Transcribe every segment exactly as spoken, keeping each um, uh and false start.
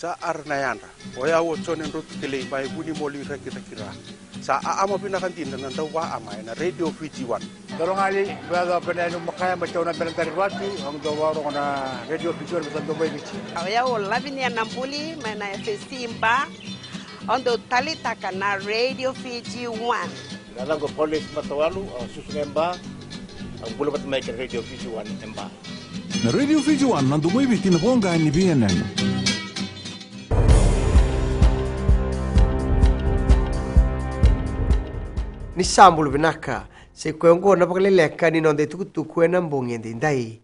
Sa ara na yadra. O yau o Jone Drotu Kelei mai Vunimoli, Rakiraki, Ra. Sa aama vinaka dina na dauvaama ena Radio Fiji One. Dolo gali, vea dau pena enu makaya mai tauna bena dari vatu, au dau varogo na Radio Fiji One, vea sa dau mai Viti. O yau o Lavinia Nabuli mai na F S C Ba. Au dau talitaka na Radio Fiji One. Na yacaqu o Paulus Matawalu, au susu ga e Ba, au bula vata mai kei na Radio Fiji One e Ba. Na Radio Fiji One, na domo i Viti, na voqa ni veiyanuyanu. Ni sa bula vinaka, sa i koya oqo na vakaleleka ni noda itukutuku ena bogi edaidai.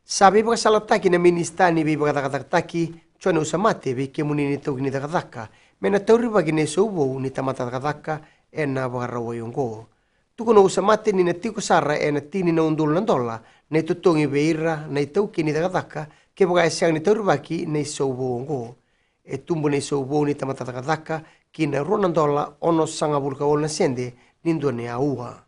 Sa veivakasalataki na minisita ni veivakacakacakataki, Jone Usamate, vei kemuni na itaukei ni cakacaka, me na taurivaki na isau vou ni tamata cakacaka ena Vakarauwai oqo. Tukuna o Usamate ni na tiko sara ena tini na udolu na dola na itotogi vei ira na itaukei ni cakacaka kevaka e sega ni taurivaki na isau vou oqo. E tubu na isau vou ni tamata cakacaka ki na rua na dola onosagavulu ka walu na sede ni dua na aua.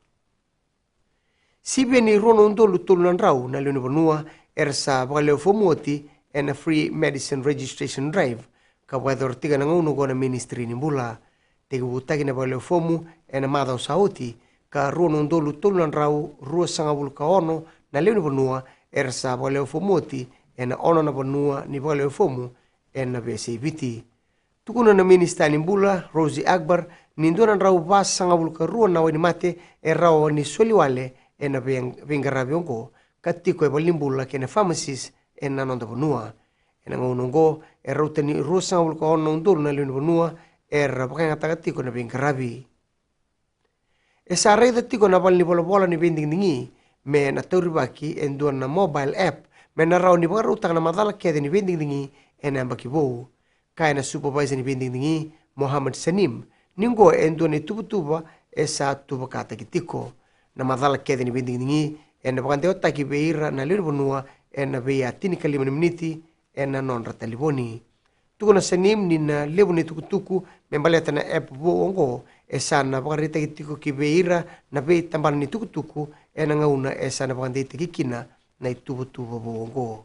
Sivia ni rua na udolu tolu na drau na lewe ni vanua era sa vakalewe fomu oti ena Free Medicine Registration Drive, ka vakayacora tiko ena gauna oqo na Ministry ni Bula. Tekivutaki na vakalewe fomu ena macawa sa oti, ka rua na udolu tolu na drau ruasagavulu ka ono na lewe ni vanua era sa vakalewe fomu oti ena ono na vanua ni vakalewe fomu ena veiyasai Viti. Tukuna na minisita ni bula, Rosy Akbar, ni dua na drau vasagavulu ka rua na wainimate e rawa ni soli wale ena vei-, veiqaravi oqo, ka tiko e valenibula kei na pharmacies ena noda vanua. Ena gauna oqo, e rauta ni ruasagavulu ka ono na udolu na lewe ni vanua era vakayagataka tiko na veiqaravi. E sa raica tiko na valenivolavola ni veidigidigi me na taurivaki e dua na mobile app me na rawa ni vakarautaka na macala kece ni veidigidigi ena yabaki vou. Kaya na supervisor ni veidigidigi, Mohammed Sanim, ni oqo e dua na ituvatuva e sa tuvakataki tiko. Na macala kece ni veidigidigi ena vakadewataki vei ira na lewe ni vanua ena veiya tinikalima na miniti ena nodra talevoni. Tukuna o Sanim ni na levu na itukutuku me baleta na app vou oqo e sa na vakaraitaki tiko ki vei ira na veitabana ni tukutuku ena gauna e sa na vakadeitaki kina na ituvatuva vou oqo.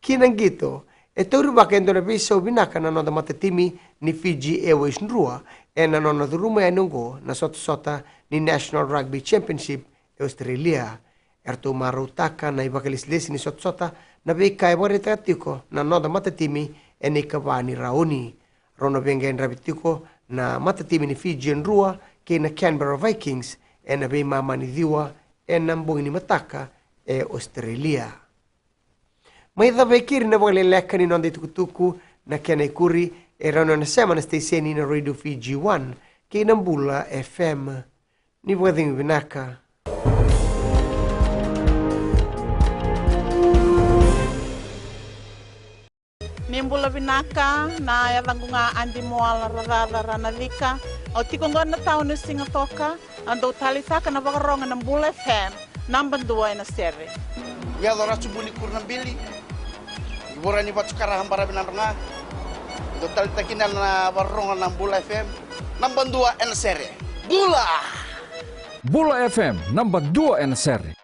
Ki na qito, e taurivaka e dua na veisau vinaka na noda matatimi ni Fiji Airways Drua ena nona curuma yani oqo na sotasota ni National Rugby Championship e Australia. Eratou marautaka na ivakalesilesi ni sotasota na veika e vakaraitaka tiko na noda matatimi ena ikava ni rauni. Rau na veiqaravi tiko na matatimi ni Fiji Drua kei na Canberra Vikings ena veimama ni ciwa ena bogi ni mataka e Australia. Mai cava e keri na vakaleleka ni noda itukutuku, na kena ikuri e rawa ni o na sema na siteseni na Radio Fiji One kei na Bula F M. Ni vakacegu vinaka. Ni bula vinaka, na yacaqu ga Adi Moala Racaca Ranacika. Au tiko qo na tauni o Sigatoka, au dau talitaka na vakarogo na Bula F M, naba dua ena sere. Yaco Ratsubuni Kurunabili, i vora ni Vatukara Habara Vinadra ga. Dau talitaka kina na vakarogo na Bula F M, naba dua ena sere. Bula! Bula F M, naba dua ena sere.